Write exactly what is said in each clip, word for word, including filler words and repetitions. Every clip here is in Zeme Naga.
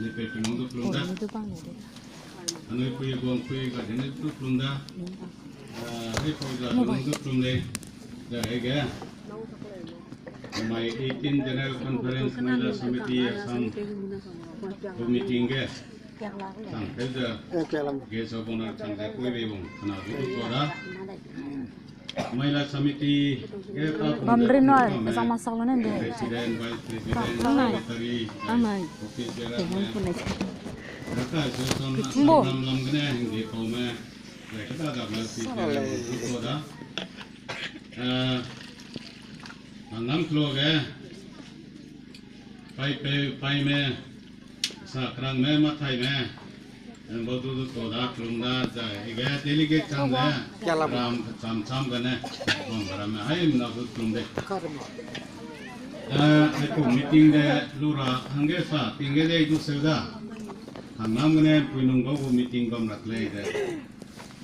Ni pe pe nung du plum da. Anui pui guang pui ga de ni du plum da. Ah, hei pau ga nung du plum lei. Da hege. Mai eighteen General Conference Mahila Samiti Assam gu meeting ge. Chang keu ze. Ge sa bona chang ze koi bei bung kana du du da. Mahila Samiti ge ka bam ri no, sang masak lo ne de. President, Vice President, Secretary, Office Bearer, Raka Association, Assam ram lam gene hingde pau me, reka da da me si da. Eh, Hangnam klo ge, paipeu, paime, sakrangme, mathaime, bau du du to da, klum da, zai ge delegate chang ze, ram cham cham gene, wang ramme, haimna du klum de. Eh, haiku meeting de, lu ra, hangge sa, ting ge de du seu da. Hangnam gene, pui nung bau gu meeting bam rak lei de.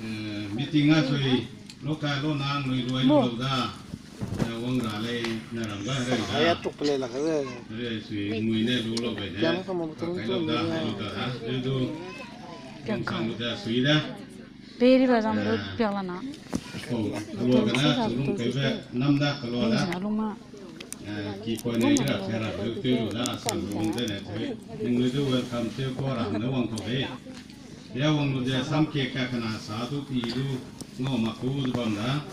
Eh, meeting a sui, lo ka lo nang nui luai lu lau da. Eh, wang ra lei, ne ram ga rei da. Aya tuk lei la ka ze. Rei sui, mui ne lu lau bai ne. Ka kai lau da, lu da, lu du. Wang sang lu da, sui da. Peri ba zam lu piak la na. Ko, kalua gene, lung keu be, nam da, kalua da. Ki poi ne ra, pera lu teu lu da, sang lu de ne teu. Ning lu du welcome teu ko ra, ne wang ko de. Ya wang lu ze sam ke ka kena sa du pi du ngau ma ku du bam da.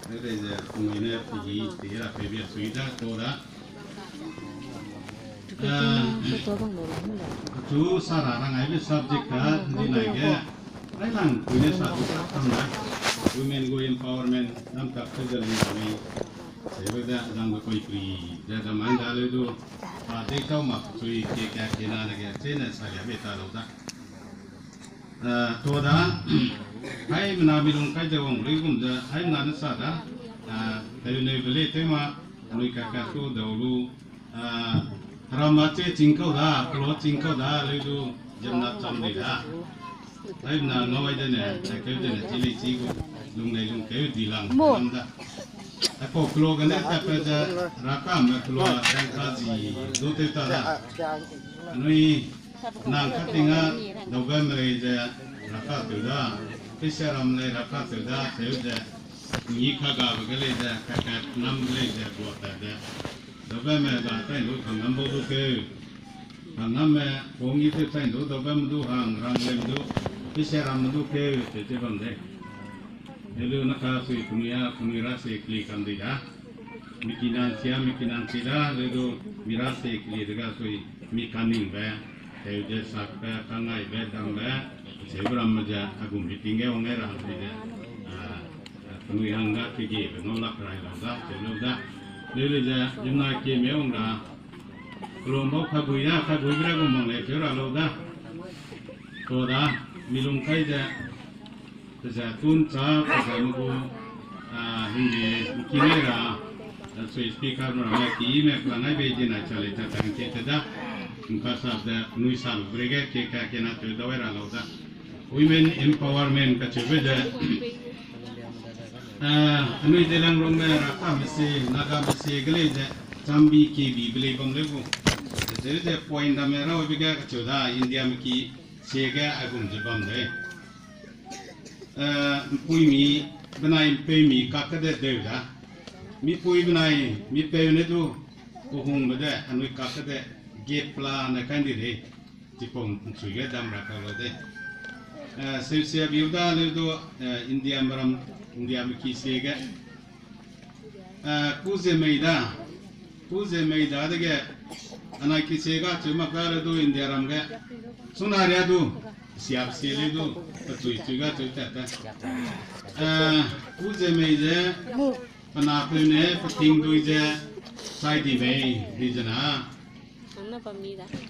Rei ze ngui ne pi gi ti ra pe bia sui da to da. Chu sa ra rang ai be subject ka ndi nai ge. Ai lang pui ne sa du sa tam da. Women gu empowerment nam tak te ze ling da mei. Sebe da lang be koi pri ze da man da le du. Pa de kau mak sui ke ka ke na ne ge che ne sa ya be ta lau da. Eh, to da, haimena mi lung kai ze wang lui gum ze, haimena ne sa da, eh, teu neu be lei tew ma, lui ka ka tu dau lu, eh, ram ma che ching kau da, klo ching kau da, lui du, jemna cham dei da. Haimena ngau ai de ne, eh, keu de ne, chi lei chi gu, lung lei lung keu di lang, lam da. Aipau klo gene ta pe ze, rakame klo, tang ka zi, du tew ta da. Anui, nang kating a, daubam lei ze, raka tew da, pese ram lei raka tew da, tew ze, ngi kagabe ge lei ze, kakat nam ge lei ze, guatat ze. Daubam me ga tai lu kangnam bau du keu. Kangnam me, ponggi tew tai lu, daubam du hang, rang lei du, pese ram du keu, tew tew bam de. Helu na ka sui penui a, penui ra se keli kam dei da. Mi kinang sia, mi kinang si da, le du mi ra se keli de ga sui mi kaningbe, teu ze sakbe, kangaibe, dambe, seu ramme ze, a gu meeting ge wang ai ra hangdi ze, a, penui hang da, kegebe ngau lak rai lau da, seu lau da. Le le ze, jimna kieme wang ra, kelum bau kagui da, kagui gra gu mang lei seu ra lau da. To da, mi lung kai ze, peze tun cha, peze me gu, a, hingde, kinai ra, a, sui speaker me ramme, ki me, klangai bei di nai cha lei cha tang ke te da. Nka sa ze, nui sa lu bre ge, ke ka ke na teu dau ai ra lau da. Women empowerment kacheube ze, a, anui Zeliangrongme rakame se, Nagame se ge lei ze, chambi kebi be lei bam leu gu. Ze ze point dame rabe ge kacheu da, Indiame ki se ge aigum ze bam de. Eh, mpuimi benai mpeumi kakge de deu da. Mipui benai mipeu ne du, kehungbe de, anui kakge de, gap la ne kai ndi de. Chipau nchui ge dam ra kau lau de. Eh, seusia biu da leu du, eh, Indiame ram, Indiame ki se ge. Eh, ku ze mei da, ku ze mei dadege, anai ki se ga cheu mak da le du Indiaram ge. Suna ria du, siap si le du, pechui chui ga cheu tat ta. Eh, ku ze mei ze, penapeu ne, peting dui ze, chai di mei, di ze na.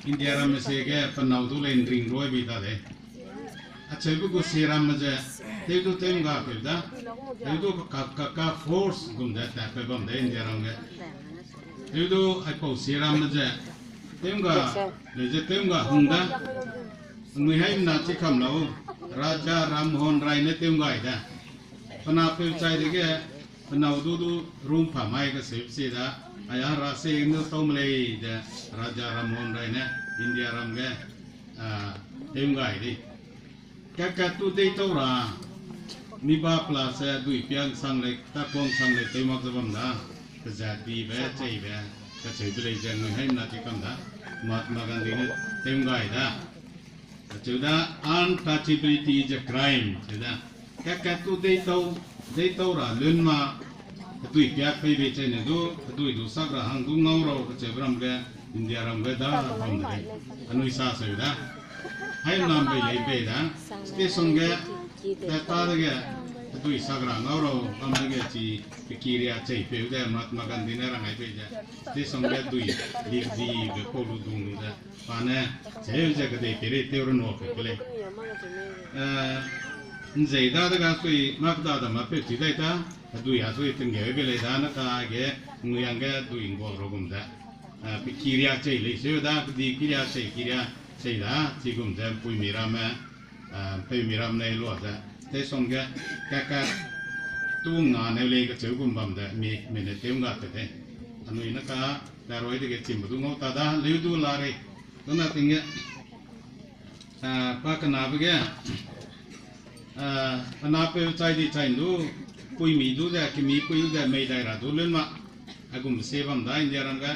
Indiaram me se ge penau du lei nring roi bi ta de. Acheube gu siramme ze, tew du tew ngga peu da, tew du ka, ka, ka force gum ze tat pe bam de Indiaram ge. Tew du aipau siramme ze, tew ngga, le ze tew ngga hung da. Nui haimena chi kam lau, Raja Ram Mohan Rai ne tew nggai da. Penapeu chai dege, penau du du rum pa mai kaseu se da, aya ra se nu tau me lei de, Raja Ram Mohan Rai ne, Indiaram ge, Ah, tew gai di. Kat kat tu deitau ra, mi ba pela se dui piang sang lei, ta kuang sang lei tew mak ze bam da. Kezat dibe, cheibe, kacheu de lei ze nui haimna ti kam da. Mahatma Gandhi ne tew gai da. Acheu da, untouchability is a crime, cheu da. Kat kat tu deitau, deitau ra lun ma, hedui piak peibe chaine du, hedui du sak ra hang du ngau rau, kacheu ram ge, India ram ge da, bam de lei. Anui sa seu da. Haimna bei lei bei da. Station ge, ta ta dege, hedui sak ra ngau rau, bam dege chi, pe kiria chei peu de, Mahatma Gandhi ne rangai bei de. Station ge dui, lik di, be pau lu dung lu de. Pa ne, cheu ze kedei pere tew ra nua pe ke lei. Eh, nzei da dega sui, mak da da ma peu chi dai ta, hedui a sui tinggeu be lei da, na ka ge, nui ang ge dui ngguak ra gum ze. Eh, pe kiria chei lei seu da, pe di kiria chei, kiria chei da, chi gum ze, mpuimi ramme, eh, mpeumi ram ne lua ze. Station ge, kat kat, tu nga ne lei kacheu gum bam de, mi, mi ne tew nga te de. Anui na ka, taroi dege chimbe du ngau ta da, leu du la rei. Tuna ting ge, eh, pa kenabe ge, eh, penapeu chai di chai du, puimi du de, kemipui du de, mei dai ra du lun ma. Aigum se bam da India ram ge,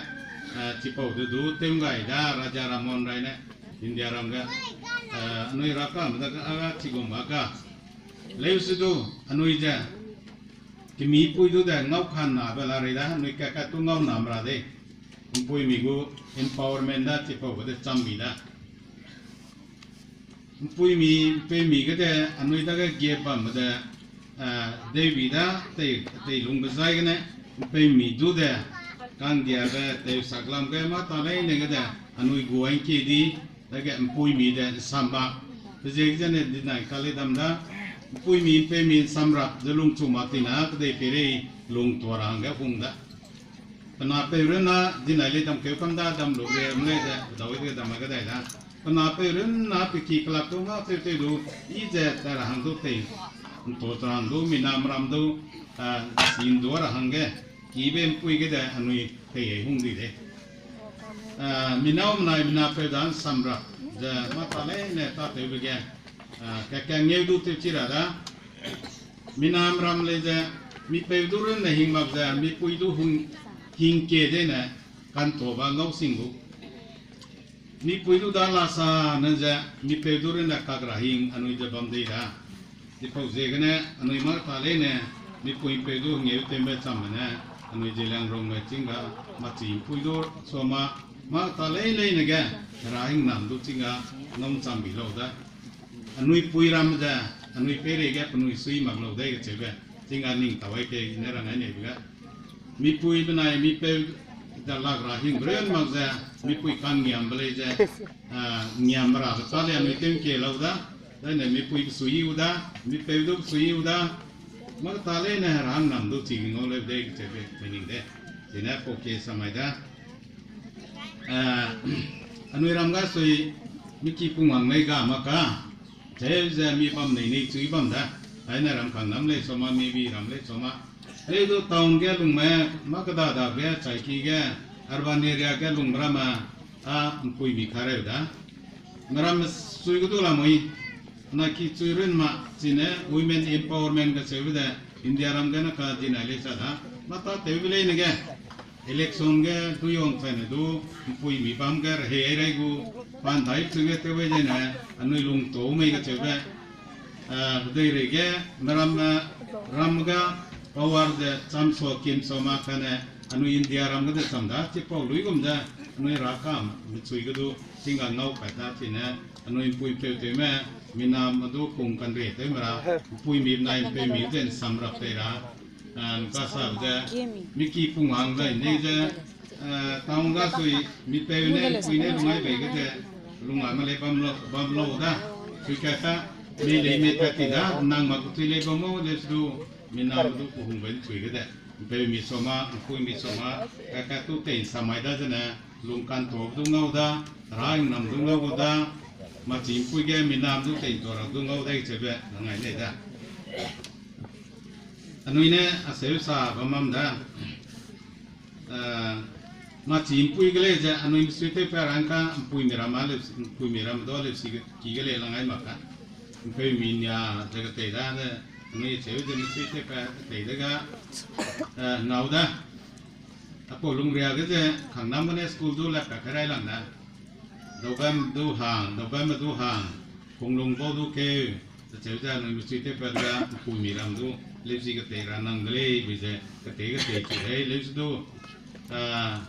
eh, chipau du du, tew gai da, Raja Ram Mohan Roy ne, India ram ge, eh, anui ra kam da ga, aga chigum ba ga. Leu se du, anui ze, kemipui du de, ngau kan na be la rei da, anui kat kat tu ngau nam ra de. Mpuimi gu empowerment da, chipau ge de cham bi da. Mpuimi, mpeumi ge de, anui dage ge bam de, eh, deibi da, tei, tei lungbe zai gene, mpeumi du de, kangdiabe, tei saklam ge, mâ ta leine ge de, anui gu angki di, dage mpuimi de, nsam ba, pe ziegene dinai ka lei dam da, mpuimi, mpeumi, nsamrap, ze lungchu mak tina, kedei peirei, lungtua ra hangge hung da. Penapeu runna, dinai lei dam keu kam da, dam lu ge, mlei ze, dau ge dam ge dai da. Penapeu runna, pe ki kelak du, mâ tew tew du, i ze, ta ra hang du tei, nto ta hang du, minam ram du, ah, sin du ra hangge, kibe mpui ge de, anui tei hei hung di de. Ah, minau menai, minapeu da, nsamrap, ze, mâ ta leine, ta tewbe ge, ah, ka, kangeu du tewchi ra da. Minam ram lei ze, mipeu du runne hing mak ze, mipui du hung, hing ke dene, kantoba ngau sing gu. Mipui du da la sa ne ze, mipeu du runne kak ra hing, anui ze bam dei da. Chipau ziegene, anui mâ ta leine, mipui mpeu du hengeu tewbe chamme ne, anui Zeliangrongme chingga, machi mpui du soma, mâ ta lei leine ge, ra hing nam du chingga, ngau cham bi lau da. Anui pui ram ze, anui peireige penui sui mak lau dei kecheube, chingga ning tau ai ke ne rang ai neibe ga. Mipui benai mipeu da lak ra hing bren mak ze, mipui kangngiambe lei ze, ah, ngiambe rabe ta lei anui tew ke lau da, zaine mipui besui u da, mipeu du besui u da, mâ ta leine ra hang nam du chi ngau leu dei kecheube, meaning de. Chine pau ke samai da. Eh, anui ram ga sui, mi ki pungwang lei ga mak ka. Cheu ze mi bam nei nei chui bam da. Aine ram kang nam lei soma, mi bi ram lei soma. Lei du town ge lungme, mâ keda da ge, chaiki ge, urban area ge lungme ramme, a mpuimi kareu da. Meramme sui ge du lamui, na ki chui run ma, chine women empowerment kacheube de, India ram gene ka dinai lei sa da. Mâ ta tewbe leine ge, election ge, dui wang chaine du, mpuimi bam ge, rehei ai rai gu, pan dai chui ge tew ai dene, anui lungtau mei kacheube, eh, deireige, meramme, ram ga, power ze, cham sua kim sua ma kane, anui India ram ge de cham da, chipau luigum ze, anui rakam, michui ge du, chingga ngau pat da, chine, anui mpui peu tewme, miname du pung kanre tewme ra, mpuimi benai mpeumi ze nsamrap tei ra, ah, nkasabe ze, mi ki pungwang zai nei ze, eh, town ga sui, mipeu ne, mpui ne, lungai bei ge ze, lungame lei bam lau, bam lau da, sui kata, mei lei mei tat ti da, nang ma kutui lei bam mau, lei su du, miname du kuhungbe nchui ge de, mpeumi soma, mpuimi soma, kaka tu tei nsamai da zene, lungkantabe du ngau da, rahingnam du ngau da, machi mpui ge miname du tei ntua ra du ngau dei cheube, nangai nei da. Anui ne aseu sa bam mam da. Eh, Machi mpui ge lei ze anui misui tew pa rangka mpuimi ram a leu, mpuimi ram du leu si ki ge lei lang ai mak ka. Mpeumi nia ze ketei da ne, anui cheu ze misui tew pa ketei de ga, eh, ngau da. Apau lungria ge ze, khangnam gene school du lak ka kerai lang da. Daubam du hang, daubam du hang, Kunglung bau du keu, acheu ze anui misui tew pa de ga, mpuimi ram du, leu si ketei ra nang de lei, bi ze, ketei ketei chu hei, leu si du, ah,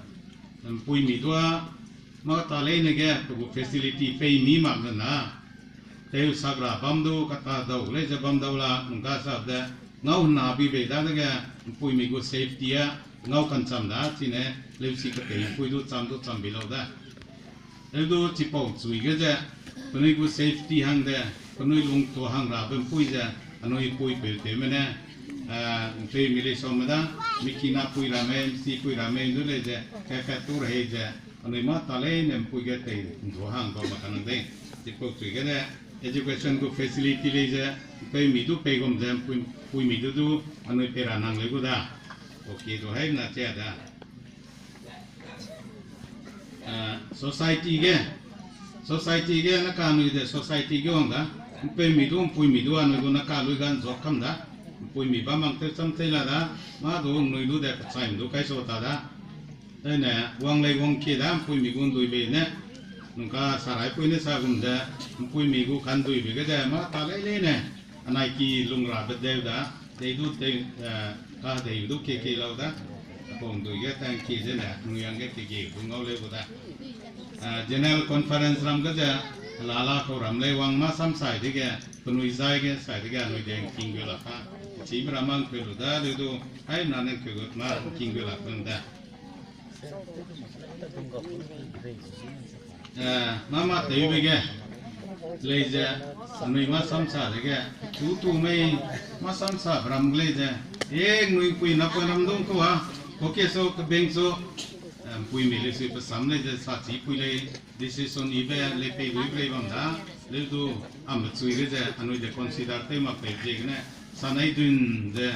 mpuimi du a, mâ ta leine ge, pe gu facility pei mi mak de na. Tew sak ra bam du, kata dau lei ze bam dau la, nungka sa de, ngau na bi bei dadege, mpuimi gu safety a, ngau kancham da, chine, leu si ketei mpui du cham du cham bi lau da. Leu du chipau chui ge ze, penui gu safety hang de, penui lungtua hang rabe mpui ze, anui pui peu tewme ne, eh, mpeumi lei saume da, mi kinapui ramme, misipui ramme du lei ze, kakat tu rehei ze, anui mâ ta leine mpui ge tei ndu hang bam ma kanang dei. Chipau chui ge ne, education gu facility lei ze, mpeumi du pei gum ze, mpui, mpuimi du du, anui pei ra nang leu gu da. Okay, du hai na chia da. Eh, society ge, society ge na ka anui de society ge wang da, mpeumi du, mpuimi du, anui gu na ka lui ga nzua kam da, mpuimi bam mang tew cham tei la da, mâ du nui du de kechaime du kai sau ta da. Dene, wang lei wang kie da, mpuimi gu ndui bei ne, nungka saraipui ne sa gum ze, mpuimi gu kanduibe ge ze, mâ ta lei leine, anai ki lung rabe deu da, dei du dei, eh, ka dei du kie kie lau da, apau ndui ge tang kie zene, nui hangge kie kie du ngau leu gu da. Eh, General Conference ram ge ze, lala kau ram lei wang mâ sam sai dege, penui zai ge sai dege, anui de ngking gu la ka, chime ram mang keu lu da, leu du, hai na ne keu gut mâ ngking gu la keu da. Eh, mâ mâ tewbe ge, lei ze, anui mâ sam sa dege, tu tu mei, mâ sam sa ram ge lei ze, e nui pui na pui ram dung kau a, koke so, kebeng so, eh, mpuimi lei sui pe sam lei ze, sa chi pui lei, decision ibe lei pei lui lei bam da, leu du, ame chui ge ze, anui de consider tew mak pei ziegene, sa nai dun ze,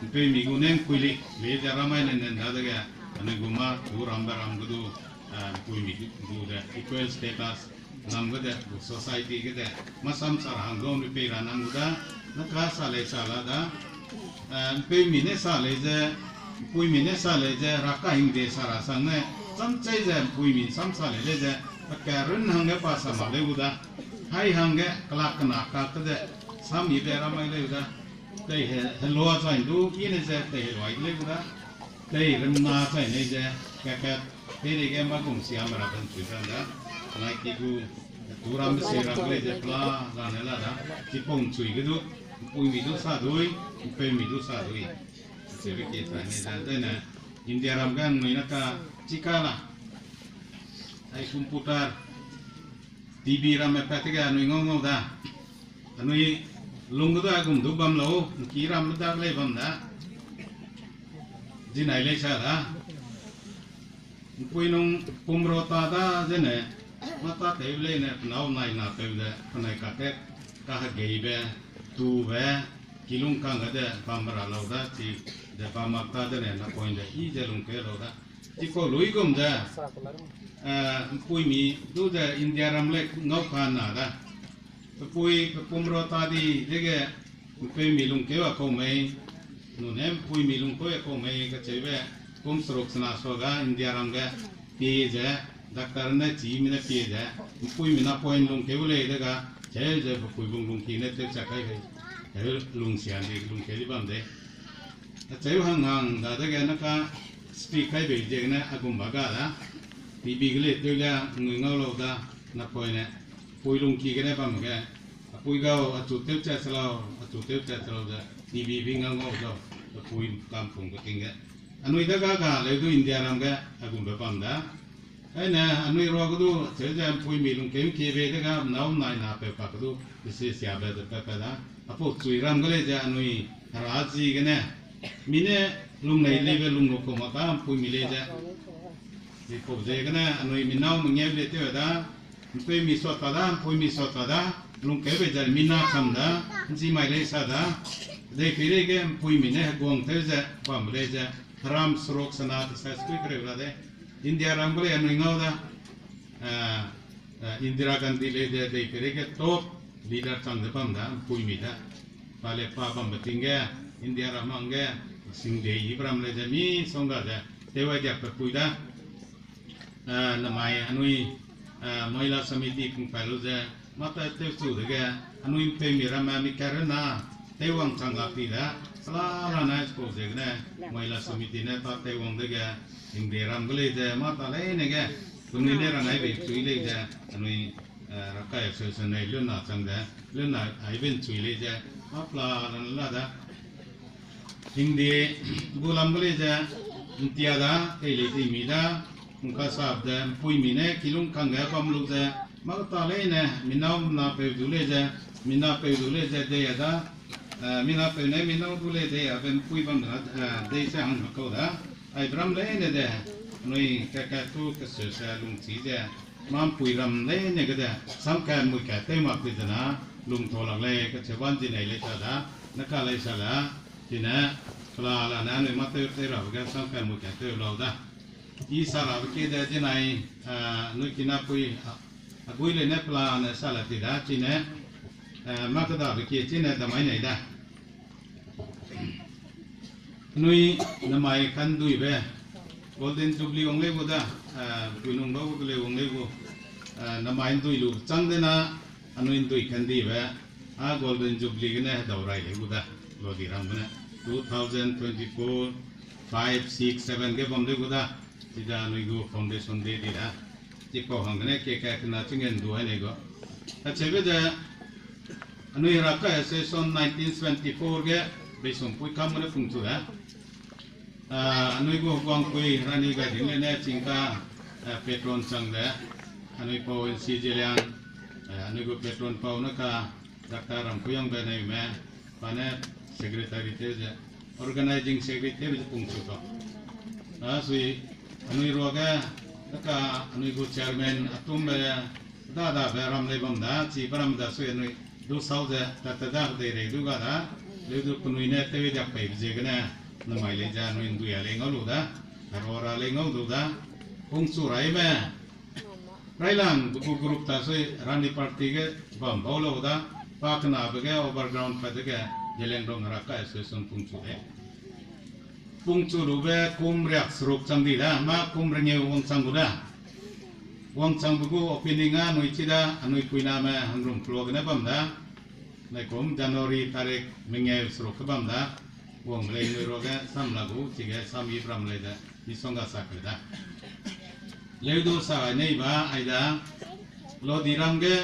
mpeumi gu ne ngkui lei, lei ze ramai ne nen dadege, anui gu mâ tu rambe ram ge du, eh, mpuimi gu de equal status, lam ge de, gu society ge de, mâ sam sa ra hang du anui pei ra nang gu da, na ka sa lei sa la da, eh, mpeumi ne sa lei ze, mpuimi ne sa lei ze, ra kahingde sa ra sang ne, cham chei ze mpuimi sam sa lei lei ze, pa ka run hangge pa sa mak leu gu da, hai hangge kelak kena kak ke ze, sam ibe ramai leu da, tei he, helua chai du, i ne ze tei helua i leu gu da, tei remna chai nei ze, kakat, peireige mâ gum siame ra ben chui ran da, nai ki gu, tu rambe se ram lei ze pela, la ne la da, chipau nchui ge du, mpuimi du sa dui, mpeumi du sa dui. Seube ki tai nei ze, dene, India ram ge anui na ka, chika la, ai computer, TV ramme pat ge anui ngau ngau da. Anui lung ge du aigum du bam lau, ngki ramme dak lei bam da. Zinai lei sa da. Mpui nung pum ra ta da zene, mâ ta tewbe leine, penâu nai napeu de, penai kake, kahegeibe, tube, kilung kangge de, bam ra lau da, chi, de bam mak ta zene, napoine de, i ze lungkeu lau da. Chipau luigum ze, eh, mpuimi du ze India ram lei ngau ka na da. Pepui, pepum ra ta di dege, mpeumi lungkeu a kau mei, nune mpuimi lungkeu a kau mei kacheube, kum seruk sena sua ga India ram ge, pie ze, doctor ne chime ne pie ze, mpuimi napoine lungkeu lei dega, cheu ze pepui bung lungki ne tewcha kai lei, heu lungsian di lungkeu di bam de. Acheu hang hang dadege na ka speak kai bei ziegene aigum ba ga da. TV ge lei tew le ngui ngau lau da, napoine. Pui lungki gene bam ge. Apui gau, achu tewchat se lau, achu tewchat se lau ze. TV bi ngau ngau zau. Apui kampung keting ge. Anui da ga ga leu du India ram ge, aigumbe bam da. Aine, anui ruage du, cheu ze mpuimi lungkeu ngkiebe dega, nâu nai napeu pak ge du, isi siabe ze pat pat da. Apau chui ram ge lei ze anui, hera ziegene. Mi ne, lungnei leibe lunglu kau mak ka mpuimi lei ze. Chipau ziegene, anui mi nâu mengeu lei tew da, mpeumi sua ta da, mpuimi sua ta da, lungkeube ze mi na cham da, nchi mai lei sa da, dei peireige mpuimi ne heguang tew ze, bam lei ze, heram seruk sena te sa skui kereu la de. India ram gu lei anui ngau da, eh, eh, Indira Gandhi lei de, dei peireige top leader chang ze bam da, ’mpuimi da. Pa le pa bambe ting ge, India ram hangge, singde yibe ram lei ze misongga ze, tew ai diakbe pui da. Eh, namai anui, eh, Mahila Samiti pungpat lu ze, mâ ta tewchu dege, anui ’mpeumi ramme mi karunna, teiwang chang lak ti da, sala rana chipau ziegene, Mahila Samiti ne tâ teiwang dege, hingde ram gu lei ze, mâ ta leine ge, penui ne rang ai bei chui lei ze, anui, eh, rakai association nei luna chang ze, luna ai ben chui lei ze, mâ pela lan la da. Hingde gu lam gu lei ze, ’ntia da, tei lei tei mi da, ’ngka sap de, ’mpuimi ne, kilung kangge bam lu ze, mâ ta leine, mi nâu napeu du lei ze, mi napeu du lei ze, dei a da, eh, mi napeu ne, mi nâu du lei dei a, be ’mpui bam da, eh, dei ze hang kau da, ai ram leine de, anui kaka tu keseu se lungchi ze, mâ ’mpui ram leine ge de, samka mui ka tew mak ti zena, lungtau lak lei, kacheu ban zi nei lei ta da, ne ka lei sa la, chine, pela la ne anui mâ tew tew rabe ge samka mui ka tew lau da. I sa rabe ki de zinai, ah, anui kinapui, ah, agui lei ne pela ne sa la ti da, chine, eh, mâ kedabe ki chine damai nei da. Anui namai kanduibe, Golden Jubilee wang lei gu da, eh, puinung bau gu lei wang lei gu, eh, namai ’ndui lu chang dena, anui ’ndui kandibe, a Golden Jubilee gene hedau rai lei gu da, Lodi ram gene, two thousand twenty-four, five, six, seven ge bam lei gu da, chida anui gu foundation day di da. Chipau hang gene keka kena chingge ’ndu ai nei gu. Kacheube ze, anui Heraka Association nineteen seventy-four ge, Beisumpui kam gene pungchu da. Ah, anui gu heguangpui Rani Gaidinlian ne chingka, eh, patron chang ze, anui pau N C Zeliang, eh, anui gu patron pau ne ka, Doctor Rampuiyangbe Neime, pa ne secretary tew ze, organizing secretary tew ze pungchu kau. A sui, anui ruage, ne ka anui gu chairman atumbe, dadabe ram lei bam da, chibe ram da sui anui du sau ze, tat tat da deirei du ga da, leu du penui ne tew diak peibe ziegene, namai lei ze anui ’ndui a lei ngau lu da, hero ra lei ngau lu da, pungchu raime, Railang gu group ta sui Rani party ge bam bau lau da, pa kenabe ge overground pat dege, Zeliangrong Heraka Association pungchu de. Pungchu lube kum riak seruk chang di da, mâ kum rengeu wangchang gu da. Wangchangbe gu opening a anui chi da, anui puiname hangrum kelua gene bam da. Naikum January tarik mengeu seruk ge bam da. Wang lei nui ruage sam la gu, chige sam i bram lei de, misongga sak le da. Leu du sa nei ba, ai da, Lodi ram ge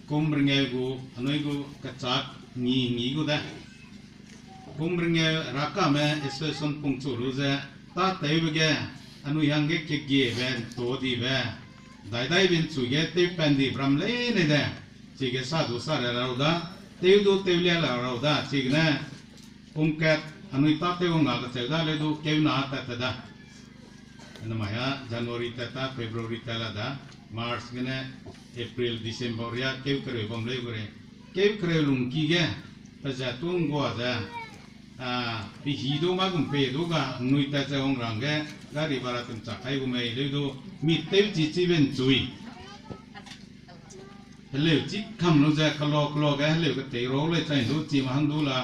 kum rengeu gu, anui gu kachak ngi ngi gu da. Kum rengeu rakame association pungchu lu ze, tâtewbe ge, anui hangge kegiebe, ’ntadibe, daidaibe ’nchui ge tewpan di bram leine de, chige sa du sa le rau da, tew du tew lia le rau da, chigene, kum kat anui tâtew wang ga kacheu da, leu du keuna tat tat da. Namai a January tat ta, February tat la da, March gene, April, December ria keu kereu bam leu gu rei. Keu kereu lungki ge, pe ze tu ’nggua ze, a, pehî du mâ gum pei du ga, ’nnui tat ze wang ra hangge, gari bara tum chak kai gu mei leu du, mi tewchi chibe ’nchui. Heleu chi kam lu ze kela kela ge heleu ketei rau lei chai du chim hang du la.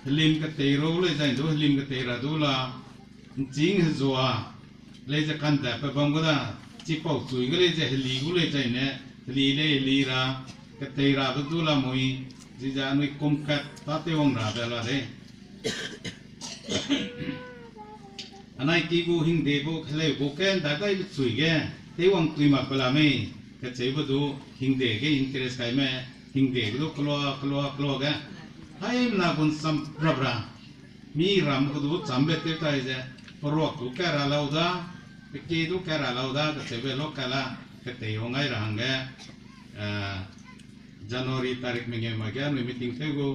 Helim ketei rau lei zai du, helim ketei ra du la. ’Nching hezua lei ze kantatbe bam gu da. Chipau chui ge lei ze heli gu lei zaine, heli lei heli ra, ketei rabe du la mui, chize anui kum kat tâtew wang rabe la lei. Anai ki gu hingde gu heleu gu ke ’ndaigaibe chui ge, teiwang tui mak pe la mei, kacheube du hingde ge interest kaime, hingde ge du kelua, kelua, kelua ge. Haimena gun sam rap ra, mi ram ge du chambe tew tai ze, peruak du ka ra lau da, peki du ka ra lau da, kacheube local a, ketei wang gai ra hangge, eh, January tarik mengeu ma ge anui meeting tew gu,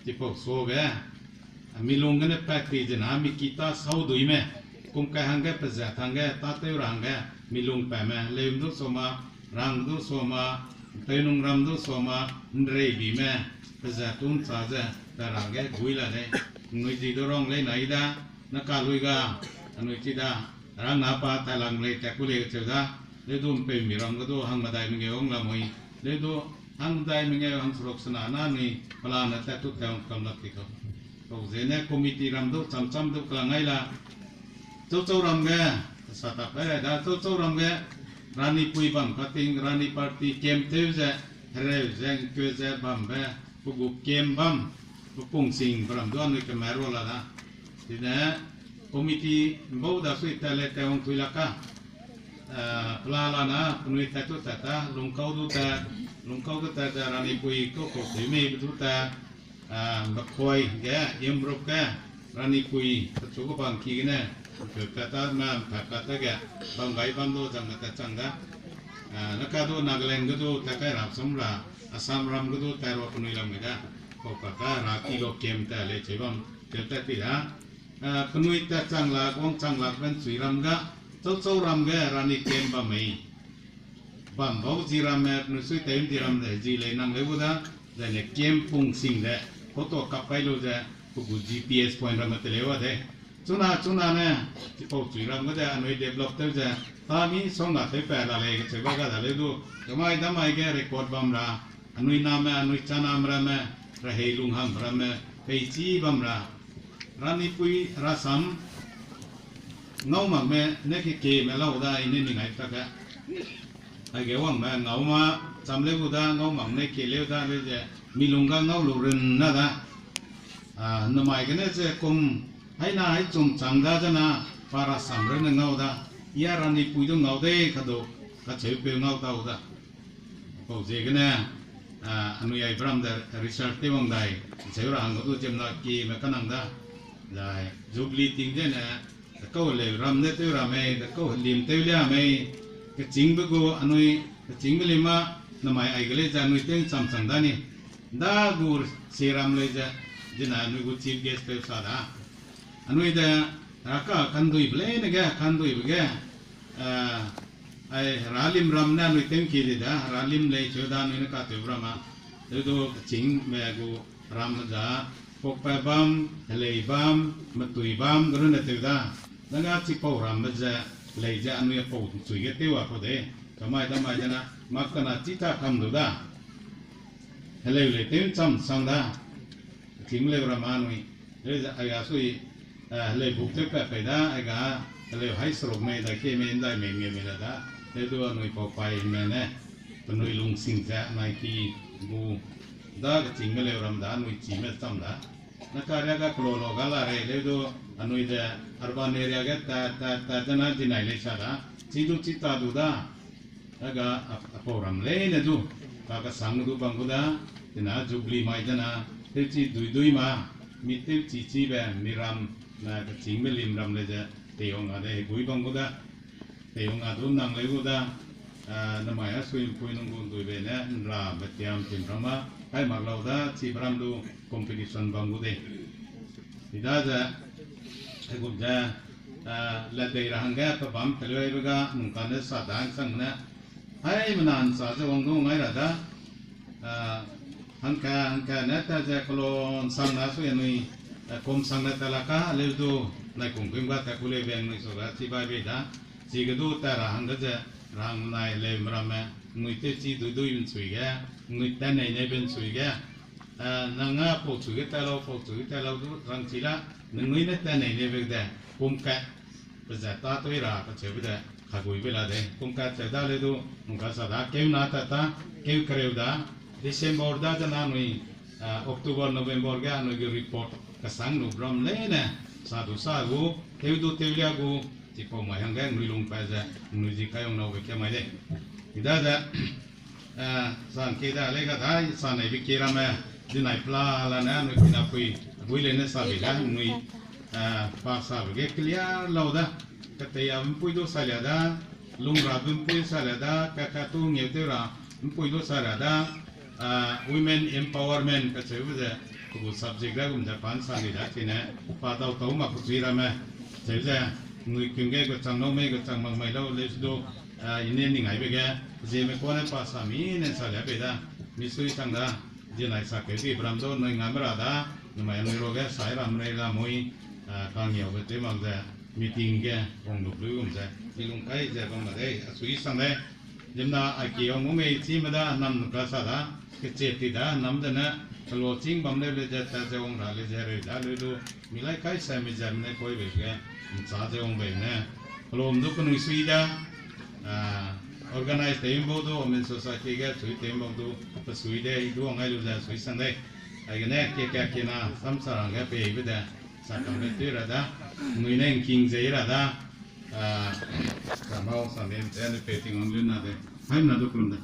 chipau suage, a, milung gene pat ti zena, mi ki ta sauduime, kum kai hangge pezat hangge, tâtew ra hangge, milung pame, leum du soma, rang du soma, tewnung ram du soma, ’nreibime, pezat tun cha ze, ta ra hangge gui la lei, ’nnui zi du rang lei nai da, ne kalui ga, anui chi da, Rang na pa tailang lei tat ku lei kacheu da, leu du ’mpeumi ram ge du hangmedai mengeu wang lamui, leu du hangmedai mengeu hangseruk sena na nui pelane tat tu tewang kam lak ti kau. Pau ziegene committee ram du chamcham du kelang ai la, chauchau ram ge, sa ta kai rai da, chauchau ram ge, Ranipui bam kating, Rani party kem tew ze, hereu ze, ’ngkeu ze bambe, pe gu kem bam, pe pungsing, pe ram du anui kemai rua la da. Chine, committee ’mbau da sui tat le tewang tui lak ka. Ah, pelane na, penui tat tu tat ta, lungkau du tat, lungkau du tat ze Ranipui kau kau tew mei be du tat, ah, Mekoi ge, Yamrup ge, Ranipui, pechu ge bam ki gene, pe tat ta, ma, ’mpat pat ta ge, bam gai bam du zang me tat chang da. Ah, ne ka du Nagaland ge du tat kai ra sam ra, Assam ram ge du tat ra penui lam ge da. Kau pa ka ra kilo kem tat lei cheu bam, kem tat ti da. Ah, penui tat chang lak, wang chang lak ben chui ram ga, chauchau ram ge Rani kem bam mei. Bam bau zi ramme, penui sui tew ’ndi ram ze zi lei nang leu gu da, zaine kem pungsing ze, photo kap kai lu ze, pe gu G P S point ramme teleu a de. Chuna, chuna ne, chipau chui ram ge de, anui develop tew ze, ta mi song na tew pa la lei kacheu ba ga da leu du, damai damai ge record bam ra, anui name, anui chaname ramme, rehei lunghang ramme, peichi bam ra, Ranipui rasam, ngau makme ne kekeme lau da, i ne ning ai tak ge. Aige wangme ngau ma cham leu gu da, ngau makme ne ke leu da, leu ze, mi lung ga ngau lu run na da. Ah, namai gene ze kum, haina hai chum chang da zena, pa rasam run ne ngau da, i a Ranipui du ngau de kadu, kacheupeu ngau tau da. Pau ziegene, ah, anui ai bram de research tew wang dai, cheu ra hang du ziemna keme kanang da. Zai, Jubilee ting zene, dekau heleu ram ne tew ra mei, dekau helim tew lia mei, kechîngbe gu anui, kechîngbe lim a, namai aige lei ze anui tew cham chang da ni. Da gu si ram lei ze, zina anui gu chief guest tew sa da. Anui de, raka kanduibe leine ge, kanduibe ge, eh, ai, heralim ram ne anui tew ki di da, heralim lei cheu da anui ne katew ram a. Leu du kechîngme gu ram za, pokpa bam, helei bam, metui bam, ge runne tew da. Dega chipau rambe ze, lei ze anui apau chui ge tew a kau de. Kamai damai zena, mak kana chi ta kam du da. Heleu lei tew cham sang da. Kechîngme leu ram anui. Leu ze aiga sui, eh, heleu buk tew pat pei da, aiga, heleu hai seruk mei da, ke mei ndai mei nge mei la da. Leu du anui pau paime ne, penui lungsing ze, nai ki gu, da kechîngme leu ram da, anui chime cham da. Na karia ga kelo lo ga la rei, leu du anui de urban area ge ta, ta, ta zena dinai lei sa da. Chi du chi ta du da. Aga a, apau ram leine du, ka kasang du bam gu da, tina Jubilee mai zena, tewchi dui dui ma, mi tewchi chibe, mi ram, na kechîngme lim ram lei ze, teiwang a de, hegui bam gu da, teiwang a du nang lei gu da, ah, namai a sui mpui nung gu duibe ne, nra, betiam, tim ram a, kai mak lau da, chibe ram du, competition bam gu de. Chidaze, aigum ze, ah, ledei ra hangge pe bam teleu aibe ga, nungkane sa da hangsang ne, haimena nsa ze wang du ngai ra da, ah, hangka, hangka ne ta ze kelo nsang na sui anui, eh, kum sang ne ta la ka, leu du, nai kungkuim ga ta ku leu be anui su ga, chi bai bei da, chige du ta ra hangge ze, rang nai leu meramme, nui tewchi dui dui nchui ge, nui ta nei nei be nchui ge, eh, nang a pau chui ge ta lau, pau chui ge ta lau du rangchi la, ningnui ne ta nei nei be de, pum kat, pe ze ta tui ra, kacheube de, kagui be la de, pum kat cheu da leu du, nungka sa da, keu na ta ta, keu kereu da, December da zena anui, ah, October, November ge anui gu report, kasang lu ram leine, sa du sa gu, tew du tewlia gu, chipau mai hangge nui lung pa ze, nui zi kai wang naube ke mai de. Chidaze, eh, sang ke da lei ga dai, sa neibe ke ramme, zinai pela la ne, nui pina pui, bui lei ne sa bei da, nui, eh, pa sabe ge clear lau da, katei a mpui du sa lia da, lung ra du mpui sa lia da, kaka tu ngeu tew ra, mpui du sa lia da, ah, women empowerment kacheube ze, pe gu subject da gum ze pa nsa di da chine, pa dau tau mak kechui ramme, cheu ze, nui king ge gu chang nau mei gu chang mak mai lau leu du, ah, i ne ning aibe ge, zieme kuane pa sa mi ne sa lia bei da, mi sui chang da, zinai sa keu di bram du nui ngame ra da, namai anui ruage sai ram rei lamui, ah, kangiaube tew mak ze, meeting ge wang lu lu gum ze, i lung kai ze bam ma dei, a sui sang dei. Ziemmena a ki wang gu mei chime da, nam nu ka sa da, kechie ti da, nam de ne, kelo chîng bam leu le ze, ta ze wang ra le ze, reu da leu du, mi lai kai sa mi ze, mi ne koi bei ge, ncha ze wang bei ne, kelum du kenui sui da, a, organize tew bau du, Women Society ge sui tew bau du, pe sui de, i du wang ai lu ze sui sang dei. Aigene, ke ka kena, samsa rangge peibe de, sa kangbe tui ra da, nui ne ngking ze i ra da, a, sa mau sa mei ze, ne pei ting wang lu na de. Haimna du kelum da.